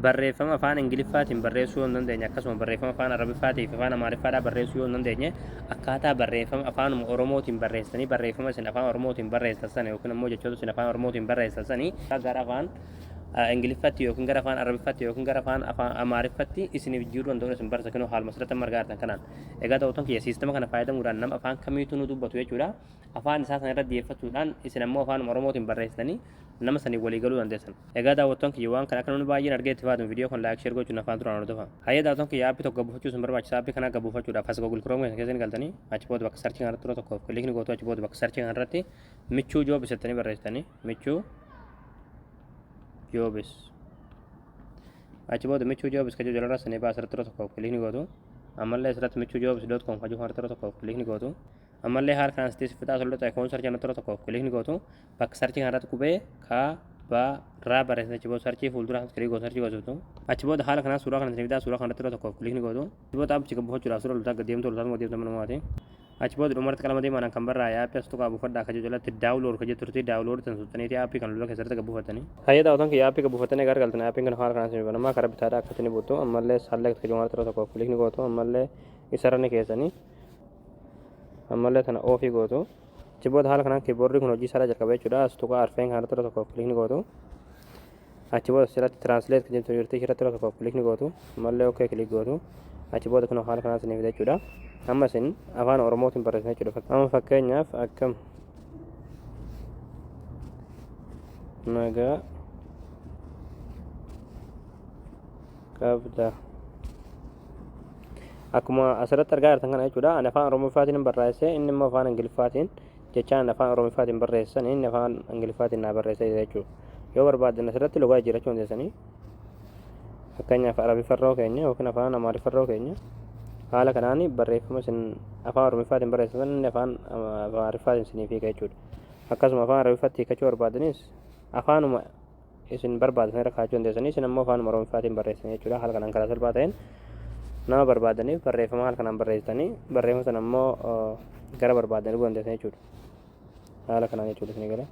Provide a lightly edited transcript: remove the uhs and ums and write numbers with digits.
Barreeffama afaan Ingiliffaatiin barreessuu yoo hin dandeenye, akkasuma barreeffama afaan Arabiffaatii fi afaan Amaariffaadhaa barreessuu yoo hin dandeenye, akkaataa barreeffama afaanuma Oromootiin barreessitanii barreeffama isin afaan Oromootiin barreessitan sana yookiin ammoo jechoota isin afaan Oromootiin barreessitan sanii gara afaan Ingiliffatti yookiin gara afaan Arabiffatti yookiin gara afaan afaan Amaariffatti isiniif jijjiiruu danda'uun isin barsiisa. Kunoo haaluma asirratti amma argaa jirtan kanaan. Egaa daawwattoon kiyya, siistama kana fayyadamuudhaan nama afaan kamiituu nu dubbatu jechuudha. Afaan isaa sana irra dhiyeeffachuudhaan isin ammoo afaanuma Oromootiin barreessitanii nama saniin walii galuu dandeessan. Egaa daawwattoon kiyya, waan kana akka namni baay'een argee itti fayyadamu viidiyoo kana like, share gochuun afaan duraan hordofa. Hayyee daawwattoon kiyya, aappii tokko gad buufachuu isin barbaachisa. Aappii kana gad buufachuudhaaf as Google Chrome keessan keessa ni galtanii, achi booda bakka search kanarratti yeroo tokkoof click ni gootu. Achi booda bakka search kanarratti Michuu Jobs jettanii barreessitanii, Michuu Jobs. Achi booda Michuu Jobs kan jedhu jalarra sanii baasa, irratti yeroo tokkoof click ni gootu. Ammallee asirratti michuujobs.com kan jedhu kanarratti yeroo tokkoof click ni gootu. Ammallee haala kanaan sitti fixaa solota ta'e koon search kanarratti yeroo tokkoof click ni gootu. Bakka search kanarratti qubee K B R barreessitan. Achi booda search fuuldura click gootu, search goosiftu. Achi booda haala kanaan suuraa kana fidaa, suuraa kanarratti yeroo tokkoof click ni gootu. Achi booda aappicha gad buufachuudhaaf suura loltaa gad deemtu, loltaa deemtu manumaati. Achi booda dhumarratti qalama diimaadhaan kan barraa'e aappii as tuqaa buufadhaa kan jedhu jalatti download kan jettu turti. Download tan tuqxaniiti aappii kan lola keessatti gad buufattanii. Hayyee daawwatan kiyya, aappii gad buufattanii gargaltan. Aappiin kun haala kanaan isin banamaa karaa bitaadhaa akkatti ni buutu. Ammallee select kan jedhu yeroo tokkoof click ni gootu. Ammallee isarra ni keessanii. Ammallee tana off gootu. Achi booda haala kanaan keyboardii kun hojii isaa jalqaba jechuudha. As tuqaa arfeen kanarratti yeroo tokkoof click ni gootu. Achi booda asirratti translate kan jettu jirti, irratti yeroo tokkoof click ni gootu. Ammallee okay click gootu. Achi booda kun haala kanaan isiniif fida jechuudha. Amma isin afaan Oromootiin barreessitan jechuudha. Amma fakkeenyaaf akkam nagaa qabda, akkuma asirratti argaa jirtan kana jechuudha. Ani afaan Oromoffaatiin barreesse, inni immoo afaan Ingiliffaatiin. Jechaan afaan Oromoffaatiin barreessan inni afaan Ingiliffaatiin naa barreesse jechuudha. Yoo barbaadan asirratti lugaa jijjiirachuu dandeessanii. Fakkeenyaaf Arabiffarroo keenya yookiin afaan Amaariffarroo keenya, haala kanaan barreeffama isin afaan Oromoffaatiin barreessan inni afaan Amaariffaatiin isiniif hiika jechuudha. Akkasuma afaan Arabiffatti hiikachuu barbaadanis afaanuma isin barbaadan irra kaa'achuu dandeessanii, isin ammoo afaanuma Oromoffaatiin barreessan jechuudha. Haala kanaan karaa salphaa ta'een nama barbaadaniif barreeffama haala kanaan barreessitanii barreeffama sana ammoo gara barbaadan erguu dandeessan jechuudha. Haala kanaan jechuudha isin galee.